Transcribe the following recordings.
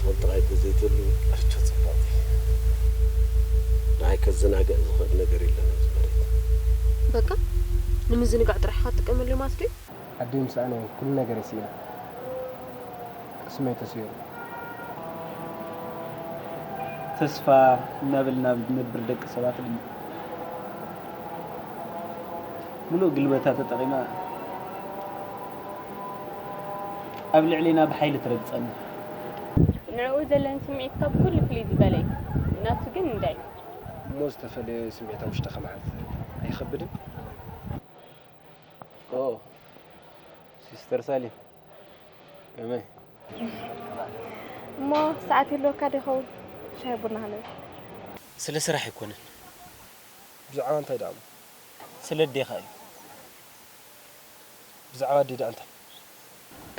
ወልጥቓይ ተዘይትህሉ ኣርቾ ጽብቕቲ። ንዓይ ከዘናግዕ ዝኽእል ነገር የለን ኣብዚ መሬት። በቃ ንምዝንጋዕ ጥራሕ ኢኻ ትጥቀመሉ ማለት ድዩ? ኣደይ ምስ ኣነ ኩሉ ነገር ስኢነ። ቅስመይ ተሰይሩ። ተስፋ እናበልና ንነብር ደቂ ሰባት ድማ ምሉእ ግልበታ ተጠቒማ ኣብ ልዕሌና ብሓይሊ ትረግጸና። ንዕኡ ዘለኒ ስምዒት ካብ ኩሉ ፍልይ ዝበለ እዩ። ናቱ ግን እንታይ እዩ? እሞ ዝተፈለየ ስምዒት ኣብ ውሽጥኻ ምሓዝ ኣይኸብድን? ኦ፣ ሲስተር ሳሊ፣ ከመይ? እሞ ሰዓት ይህልወካ ዶ ይኸውን? ሻሂ ቡና ክንብል። ስለ ስራሕ ኣይኮነን። ብዛዕባ እንታይ ደኣ እሞ? ስለ ኣዴኻ እዩ። ብዛዕባ ኣደይ ደኣ እንታይ?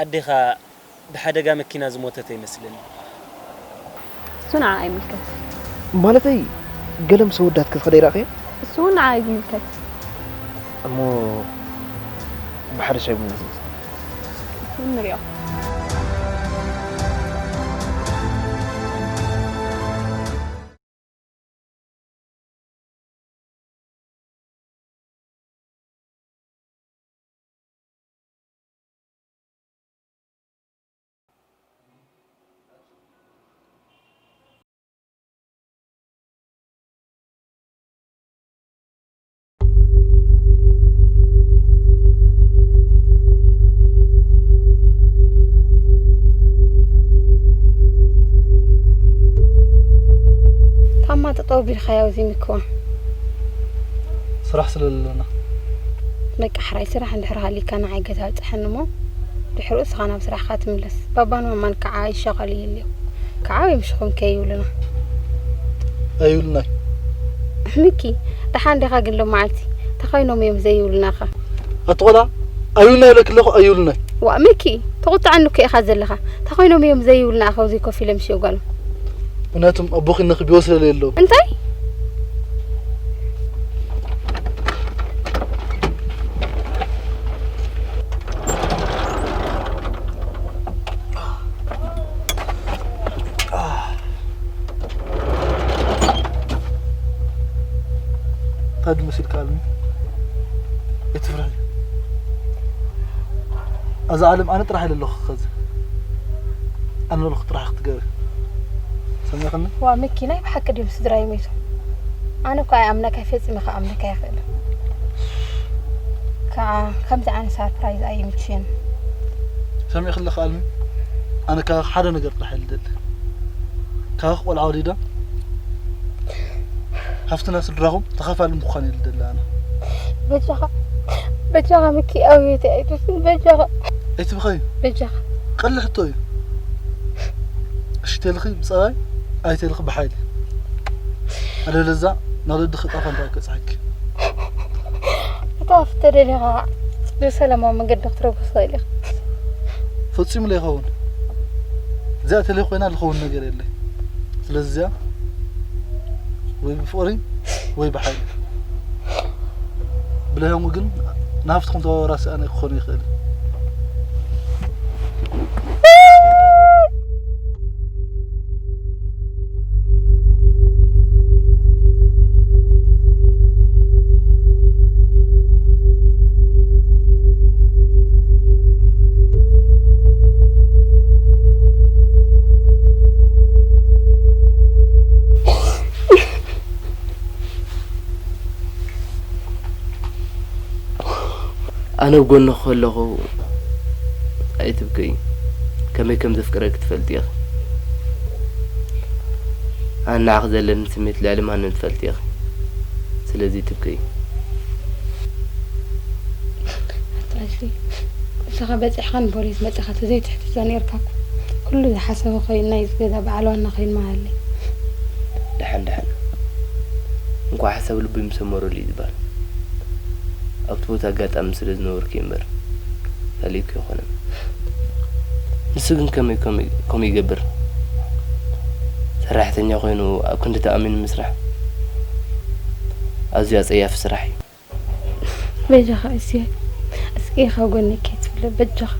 ኣዴኻ ብሓደጋ መኪና ዝሞተት ኣይመስልን። እሱ ንዓኣ ይምልከት። ማለተይ፣ ገለ ምስ ኣወዳት ክትኸዳ ይረኣኽያ? እሱ እውን ንዓኣ እዩ ዝምልከት። እሞ ብሓደ ሻይ ቡና ክንስተ። እሱ ንሪኦ። ታማ ጠጠው ቢልካዮ እዚ ምክዋ። ስራሕ ስለ ዘለና። በቃ ሕራይ ስራሕ እንድሕር ሃልዩካ ንዓይ ገዛ ብጽሓኒ እሞ ድሕሪኡ እስኻ ናብ ስራሕኻ ትምለስ። ባባን ማማን ከዓ ይሻቐሉ ይህልዩ። ከዓ ወይ ምሽኹም ከይብሉና። ኣይብሉናይ። ሚኪ፣ ደሓን ዲኻ ግን ሎመዓልቲ? እንታይ ኮይኖም እዮም ዘይብሉናኻ? ኣቲ ቆልዓ፣ ኣይብሉናይ ኢለኪ ኣለኹ፣ ኣይብሉናይ። ዋእ ሚኪ፣ ተቑጥዓኒ እኮ ኢኻ ዘለኻ። እንታይ ኮይኖም እዮም ዘይብሉና ኣኸው ዘይኮፍ ኢለ ምሽ ጓሎም? ምኽንያቱም ኣቦኺ እነኺ ብህይወት ስለለየለዉ። እንታይ? እንታይ ድመሲልካ ኣልሚ? ኣይትፍርሒ። ኣዛ ዓለም ኣነ ጥራሕ ኢለ ኣለኹ ኸዚ። ኣነ በልኹ ጥራሕ ክትገብሪ። ሰሚዕኽኒ? ዋ፣ ሚኪ፣ ናይ ብሓቂ ድዩ ስድራይ ሞይቱ? ኣነ እኮ ኣይኣምነካይ፣ ፈጺመ ክኣምነካ ኣይኽእልን። ከዓ ከምዚ ዓይነት ሳርፕራይዝ ኣይምችየን። ሰሚዕኺ ኣለኺ ኣልሚ? ኣነ ካባኺ ሓደ ነገር ጥራሕ እየ ዝደሊ። ካባኺ ቆልዓ ወሊዳ፣ ሃፍትና ስድራኹም ተኻፋሊ ምዃን እየ ዝደሊ ኣነ። በጃኻ፣ በጃኻ ሚኪ፣ ኣብ ህይወተይ ኣይትውስን፣ በጃኻ። ኣይትብኸዩ። በጃኻ። ቀሊል ሕቶ እዩ። እሺ ተልኺ ብጸባይ፣ ኣይተልኺ ብሓይሊ። ኣለበለዛ ንወለድኺ ዕጣ ፈንታ ከብጽሓኪ። እታ ኣብቲ ተደሊኻ ብሰላማዊ መንገዲ ክትረግፎ ትኽእል ኢኻ። ፈጺሙ ለይኸውን። እዚኣ ተለይ ኮይና ዝኸውን ነገር የለይ። ስለዚ እዚኣ ወይ ብፍቕሪ ወይ ብሓይሊ። ብለይሆሙ ግን ንሃፍትኹም ተዋራሲ ኣነ ክኾኑ ይኽእል። ኣነ ኣብ ጎንኺ ከለኹ ኣይትብከዪ። ከመይ ከም ዘፍቅረኪ ትፈልጢ ኢኺ። ኣነ ንዓኺ ዘለኒ ስሜት ልዕሊ ማንም ትፈልጢ ኢኺ። ስለዚ ኣይትብከዪ። ኣታ ኣሽሊ፣ ንስኻ በጺሕካ ንፖሊስ መጺኻ ተዘይትሕትቶ ነይርካ እኮ። ኩሉ ዝሓሰቦ ኮይኑ ናይዚ ገዛ በዓል ዋና ኮይኑ ምሃለይ። ደሓን ደሓን። እንኳዕ ሓሳብ ልቡ ይምሰመረሉ እዩ ዝበሃል። ኣብቲ ቦታ ኣጋጣሚ ስለ ዝነበርኩ እዩ እምበር፣ ካልእ እኮ ኣይኮነን። ንሱ ግን ከመይ፣ ከመይ፣ ከምኡ ይገብር? ሰራሕተኛ ኮይኑ ኣብ ክንዲ ተኣሚኑ ምስራሕ ኣዝዩ ኣጸያፊ ስራሕ እዩ። በጃኻ እስየ፣ እስኪ ካብ ጎነይ ከይትፍለ፣ በጃኻ፣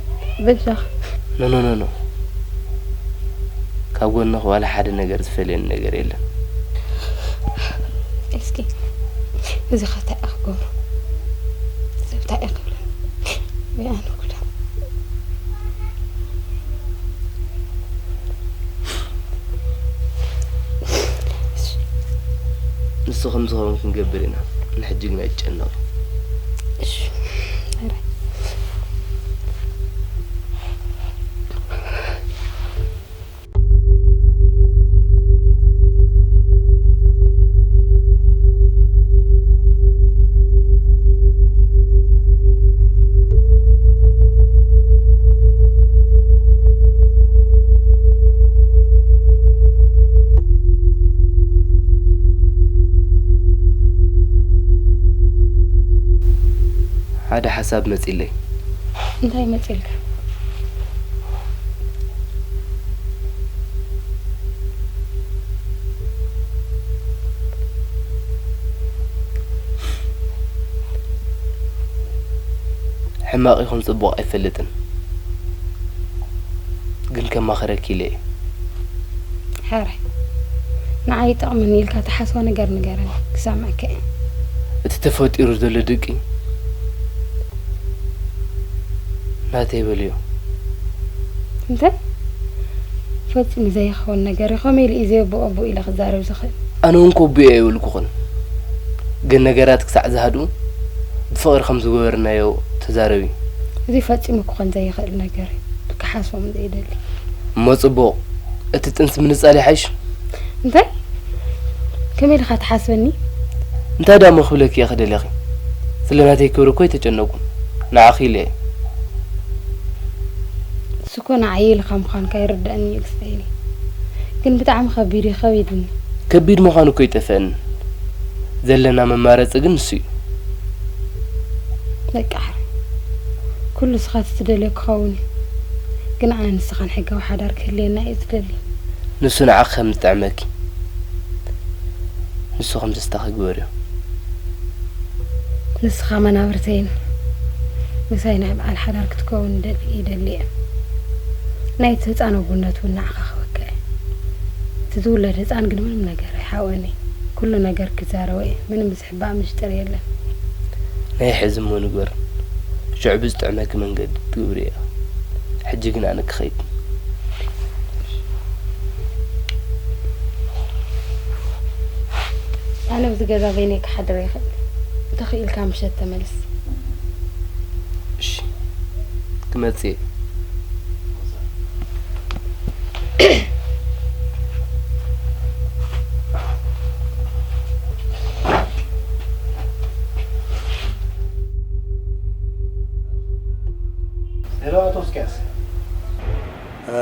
በጃኻ። ኖ፣ ኖ፣ ኖ፣ ኖ። ካብ ጎንኺ ዋላ ሓደ ነገር ዝፈልየኒ ነገር የለን። እስኪ፣ እዚ ኸ እንታይ እየ ክገብሮ? ሰብ እንታይ እየ ክብሎ? ወይ ኣነ ጉዳ። ንሱ ከም ዝኸውን ክንገብር ኢና። ንሕጂ ግን ኣይጨነቕ። እሺ። ኣረ። ሓደ ሓሳብ መጺለይ። እንታይ መጺልካ? ሕማቕ ይኹን ጽቡቕ ኣይፈልጥን፣ ግን ከማኽረኪ ኢለ እየ። ሕራይ፣ ንዓይ ይጠቕመኒ ኢልካ ትሓስቦ ነገር ንገረኒ፣ ክሰምዐካ እየ። እቲ ተፈጢሩ ዘሎ ድቂ ናተይ በልዮ። እንታይ? ፈጺሙ ዘይኸውን ነገር እዩ። ከመይ ኢሉ እዩ ዘየቦ ኣቦ ኢለ ክዛረብ ዝኽእል? ኣነ እውን ከቦ እየ ኣይበልኩኽን። ግን ነገራት ክሳዕ ዝሃድኡ ብፍቕሪ ከም ዝገበርናዮ ተዛረቢ። እዚ ፈጺሙ ክኾን ዘይኽእል ነገር እዩ። ክሓስቦም ዘይደሊ። እሞ ጽቡቕ፣ እቲ ጥንሲ ምንጻል ይሓይሽ። እንታይ? ከመይ ኢልካ ትሓስበኒ? እንታይ ደኣ እሞ ክብለኪ እየ ክደልየኺ? ስለ ናተይ ክብሪ እኮ ኣይተጨነቁን። ንዓኺ ኢለ እየ። እሱ እኮ ንዓይ ኢልካ ምዃንካ ይርደኣኒ እዩ፣ ክስተይኒ። ግን ብጣዕሚ ከቢድ እዩ፣ ከቢድኒ። ከቢድ ምዃኑ እኮ ኣይጠፍአንን። ዘለና መማረጺ ግን ንሱ እዩ። በቃ፣ ኩሉ ንስኻ ትደልዮ ክኸውን እዩ። ግን ኣነ ንስኻን ሕጋዊ ሓዳር ክህልየና እየ ዝደሊ። ንሱ ንዓኺ ከም ዝጥዕመኪ፣ ንሱ ከም ዘስታኺ ግበርዮ። ንስኻ መናብርተይን ምሳይ ናይ በዓል ሓዳር ክትከውን ይደሊ፣ ይደሊ እየ። ናይቲ ህፃን ኣቦነት እውን ንዓኻ ክወቅዕ እየ። እቲ ዝውለድ ህፃን ግን ምንም ነገር ኣይሓወኒ። ኩሉ ነገር ክዛረቦ እየ። ምንም ዝሕባእ ምሽጥር የለን። ናይ ሕዚ እሞ ንግበር። ሽዑ ብዝጥዕመኪ መንገዲ ትግብርዮ። ሕጂ ግን ኣነ ክኸይድ። ኣነ ኣብዚ ገዛ በይነይ ክሓድር ይኽእል። እንተኽኢልካ ምሸት ተመልስ። እሺ፣ ክመጽእ እየ። ሄሎ፣ ኣቶ እስቅያስ። እ፣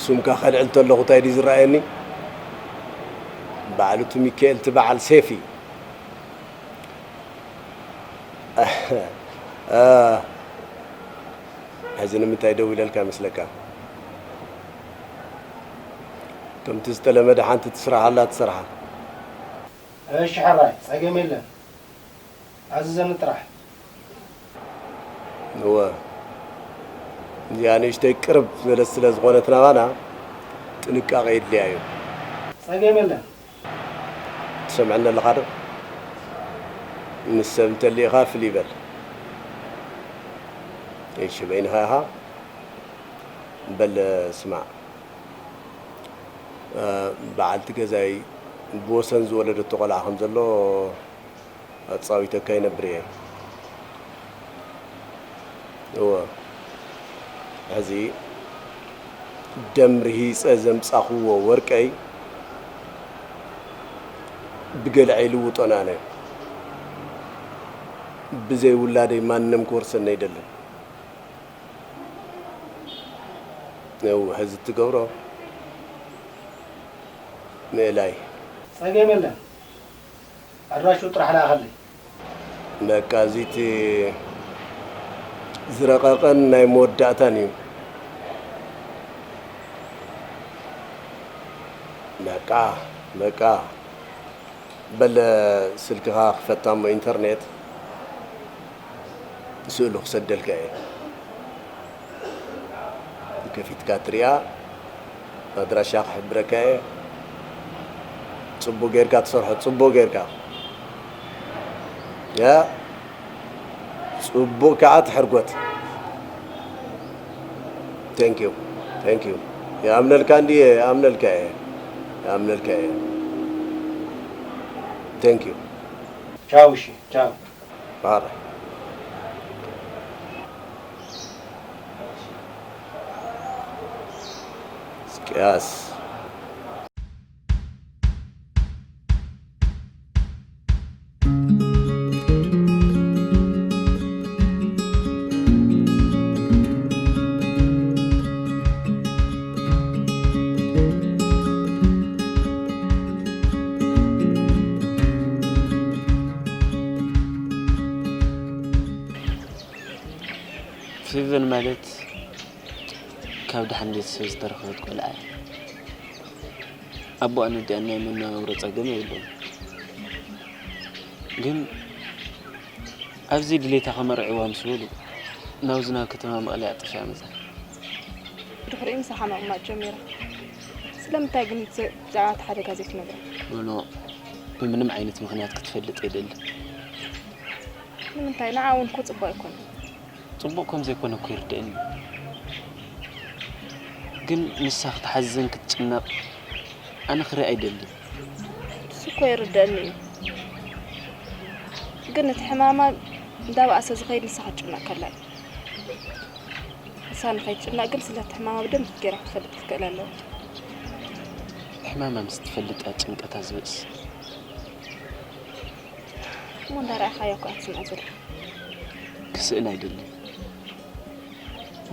ስምካ ከልዕል ተለኹ እንታይ ድዩ ዝረኣየኒ? በዓል እቲ ሚካኤል እቲ በዓል ሴፍ እዩ። እ፣ ሕዚ ንምንታይ ደው ኢለልካ ይመስለካ? ከምቲ ዝተለመደ ሓንቲ ትስራሕ ኣላ ትሰርሓ። እሺ ሕራይ፣ ጸገም የለን። ኣዝዘኒ ጥራሕ። እወ፣ እዚኣ ንእሽተይ ቅርብ ዝበለት ስለ ዝኾነት ናባና ጥንቃቐ የድልያ እዩ። ጸገም የለን። ትሰምዐኒ ኣለኻ ዶ? ምስ ሰብ እንተሊእኻ ፍልይ በል። እሺ፣ በይንኻ ኢኻ? በል ስማዕ፣ እ፣ በዓልቲ ገዛይ ብወሰን ዝወለደቶ ቆልዓ ከም ዘሎ ኣጻዊተካ ይነብር እየ። እወ፣ ሕዚ ደም ርሂጸ ዘምጻኽዎ ወርቀይ ብገልዐ ይልውጦን ኣነ። ብዘይ ውላደይ ማንም ክወርሰኒ ኣይደልን። እው፣ ሕዚ እትገብሮ ምእላይ። ጸገም የለን። ኣድራሹ ጥራሕ ለኣኸለይ። በቃ፣ እዚ እቲ ዝረቐቐን ናይ መወዳእታን እዩ። በቃ፣ በቃ። በል፣ ስልክኻ ክፈታ እሞ ኢንተርኔት ስእሉ ክሰደልካ እየ። ከፊትካ ትሪኣ ኣድራሻ ክሕብረካ እየ። ጽቡቅ ጌርካ ትሰርሖ፣ ጽቡቅ ጌርካ። ያ፣ ጽቡቅ ከኣ ትሕርጎት። Thank you. Thank you. ይኣምነልካ እንድየ፣ ይኣምነልካ እየ። ይኣምነልካ እየ። Thank you. ቻው፣ እሺ፣ ቻው። ባይ። እስቅያስ። ፌቨን ማለት ካብ ደሓን ቤተሰብ ዝተረኸበት ቆልዓ እያ። ኣቦኣን ኣዲኣን ናይ መነባብሮ ጸገም የብሎም። ግን ኣብዚ ድሌታ ከመርዕዋ ምስ በሉ ናብዚ ናብ ከተማ መቐለ ኣጥፊኣ መጻ። ብድሕሪኡ ምሳኻ ምቕማጥ ጀሚራ። ስለምንታይ ግን ብዘ-፣ ብዛዕባ እቲ ሓደጋ ዘይትነግረኒ? ኖኖ፣ ብምንም ዓይነት ምኽንያት ክትፈልጥ የደልን። ንምንታይ? ንዓ እውን እኮ ጽቡቕ ኣይኮነን። ጽቡቕ ከም ዘይኮነ እኮ ይርድእኒ። ግን ንሳ ክትሓዝን ክትጭነቕ ኣነ ክርኢ ኣይደልን። እሱ እኮ ይርድእኒ እዩ። ግን እቲ ሕማማ እንዳበኣሰ ዝኸይድ ንሳ ክትጭነቕ ከላ እዩ። ንሳ ንኸይትጭነቕ ግን ስለቲ ሕማማ ብደንቢ ጌራ ክትፈልጥ ክትክእል ኣለዋ። ሕማማ ምስ ትፈልጥ እያ ጭንቀታ ዝበእስ። እሞ እንዳረኣኻያ እኮ እያ ትስምዕ ዘላ። ክስእን ኣይደልን።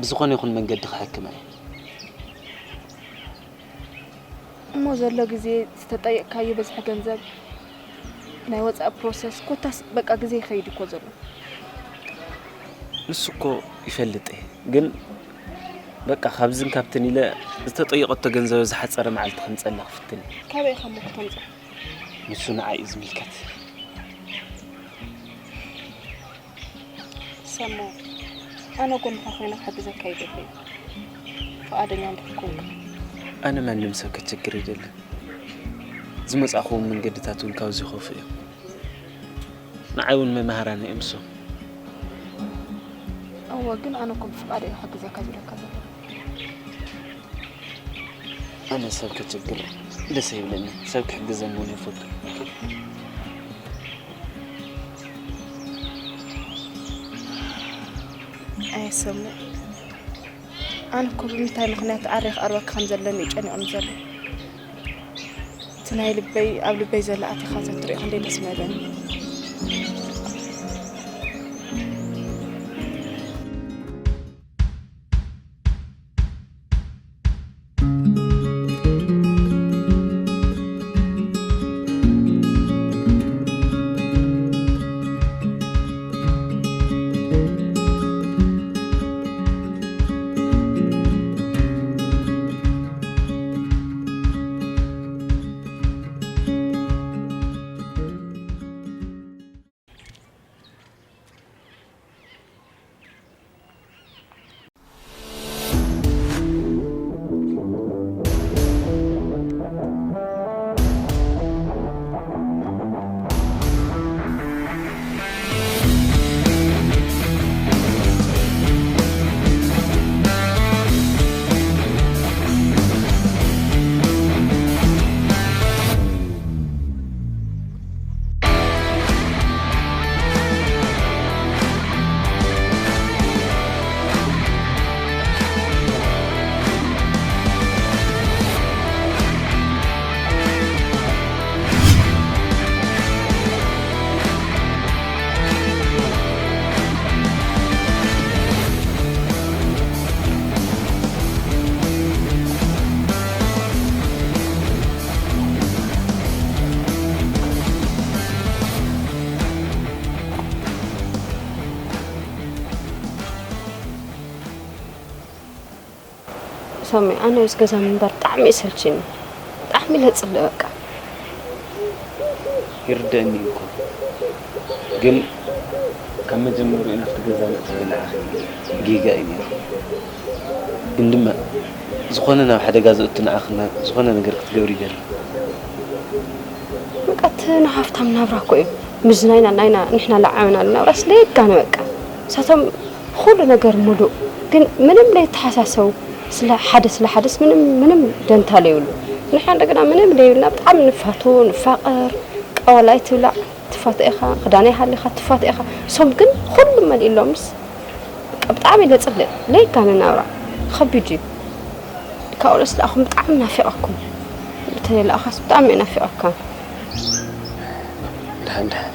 ብዝኾነ ይኹን መንገዲ ክሕክማ እየ። እሞ ዘሎ ግዜ ዝተጠየቕካዮ በዝሒ ገንዘብ፣ ናይ ወጻኢ ፕሮሰስ፣ ኮታስ በቃ ግዜ ይኸይድ እኮ ዘሎ። ንሱ እኮ ይፈልጥ እየ፣ ግን በቃ ካብዝን ካብትን ኢለ ዝተጠየቐቶ ገንዘብ ኣብ ዝሓጸረ መዓልቲ ከምጸላ ክፍትን እየ። ካበይ ኢኻ እሞ ክተምጽኦ? ንሱ ንዓይ እዩ ዝምልከት። ሰሞ፣ ኣነ ጎንኻ ኮይነ ክሕግዘካ ይደሊ። ፍቓደኛ እንድሕር ኮንካ። ኣነ ማንም ሰብ ከቸግር ይደልን። ዝመጻእክዎም መንገድታት እውን ካብዚ ይኸፍኡ እዮም። ንዓይ እውን መማህራን እዮም እሶም። እወ፣ ግን ኣነ እኮ ብፍቓደይ ክሕግዘካ ዝብለካ ዘለኹ። ኣነ ሰብ ከቸግር ደስ ኣይብለኒ። ሰብ ክሕግዘኒ እውን ይፈቱ። ኣይ ሰሙ፣ ኣነ እኮ ብምንታይ ምኽንያት ዓርየ ክቐርበካ ከም ዘለኒ እዩ ጨኒቑኒ ዘሎ። እቲ ናይ ልበይ ኣብ ልበይ ዘሎ ኣቲኻ ተትሪኦ ክንደይ ደስ ምበለኒ። ሳሚ፣ ኣነ ምስ ገዛ ምንባር ብጣዕሚ እዩ ሰልችኒ። ብጣዕሚ ለጽለ በቃ። ይርደእኒ እኮ። ግን ካብ መጀመሪኡ ናብቲ ገዛ ምእታው ንዓኺ ጌጋ እዩ ነይሩ። ግን ድማ ዝኾነ ናብ ሓደጋ ዘእቱ ንዓኺ ዝኾነ ነገር ክትገብሪ ይደሊ። በቃ እቲ ናይ ሃፍታም ናብራ እኮ እዩ። ምስ ናይና ናይና ንሕና ለዓበናሉ ናብራስ ለየጋነ በቃ። ንሳቶም ኩሉ ነገር ሙሉእ ግን ምንም ለይተሓሳሰቡ ስለ ሓደ ስለ ሓደስ ምንም ምንም ደንታ ለይብሉ። ንሕና እንደገና ምንም ለይብልና ብጣዕሚ ንፋቱ ንፋቐር። ቀዋላይ ትብላዕ ትፋተ ኢኻ፣ ክዳነይ ሃሊኻ ትፋተ ኢኻ። እሶም ግን ኩሉ መሊእሎምስ በቃ ብጣዕሚ ለጽልእ ለይጋነ ናብራ ከቢድ እዩ። ካብኡ ንስ ለኣኹም ብጣዕሚ ናፊቐኩም። በተለይ ለኣኻስ ብጣዕሚ እየ ናፊቐካ። ድሓን ድሓን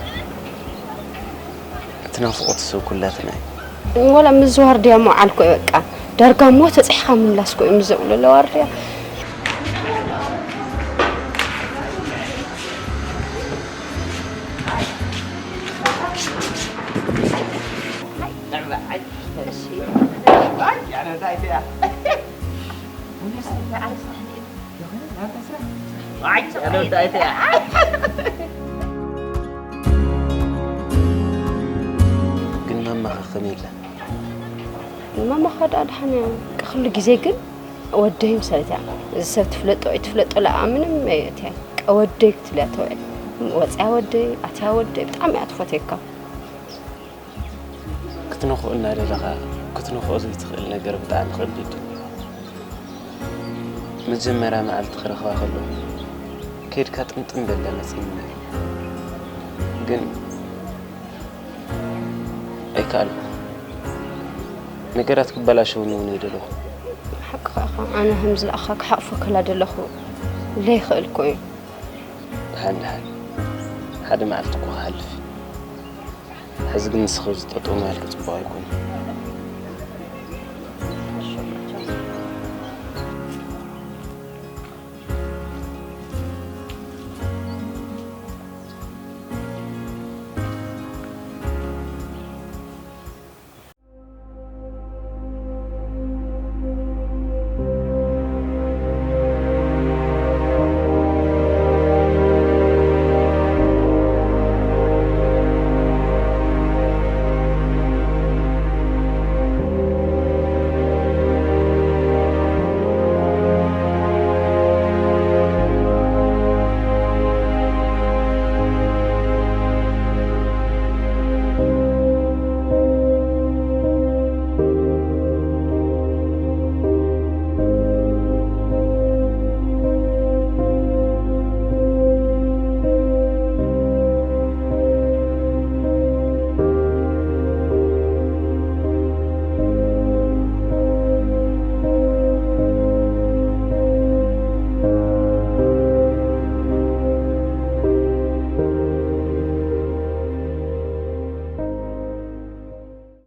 እቲ ናፍቖት ሰብ ኩላትና እዩ። ወላ ምስ ዋርድያ መዓል ኮ እዩ በቃ ዳርጋ ሞ ተፅሒኻ ምምላስ ኮ እዩ ምስ ዘብሉ ለዋርድያ። ግን ማማኸ ከመይ ኢላ? ማማኻ ደኣ ደሓን እያ። ኩሉ ግዜ ግን ወደይ ምሳሌት እያ። እዚ ሰብ ትፍለጦ ኣይትፍለጦ ለኣ ምንም እያ። ወደይ ክትብልያ ተውዕል። ወፅያ ወደይ ኣትያ ወደይ ብጣዕሚ እያ ትፈትየካ። ክትነኽኦ እናደለኻ ክትነኽኦ ዘይትኽእል ነገር ብጣዕሚ ከቢድ እዩ። መጀመርያ መዓልቲ ክረኽባ ከለኹ ከይድካ ጥምጥም በላ መፂኒ ነይሩ። ግን ኣይከኣልኩ። ነገራት ክበላሸውኒ እውን ኣይደለኹ። ሓቅኻ ኢኻ። ኣነ ከም ዝለኣኻ ክሓቕፎ ከላ ደለኹ ለይኽእል ኮ እዩ። ድሓን ድሓን ሓደ መዓልቲ እኮ ክሓልፍ እዩ። ሕዚ ግን ንስኺ ኣብዚ ጠጠው ምባልኪ ፅቡቕ ኣይኮነን።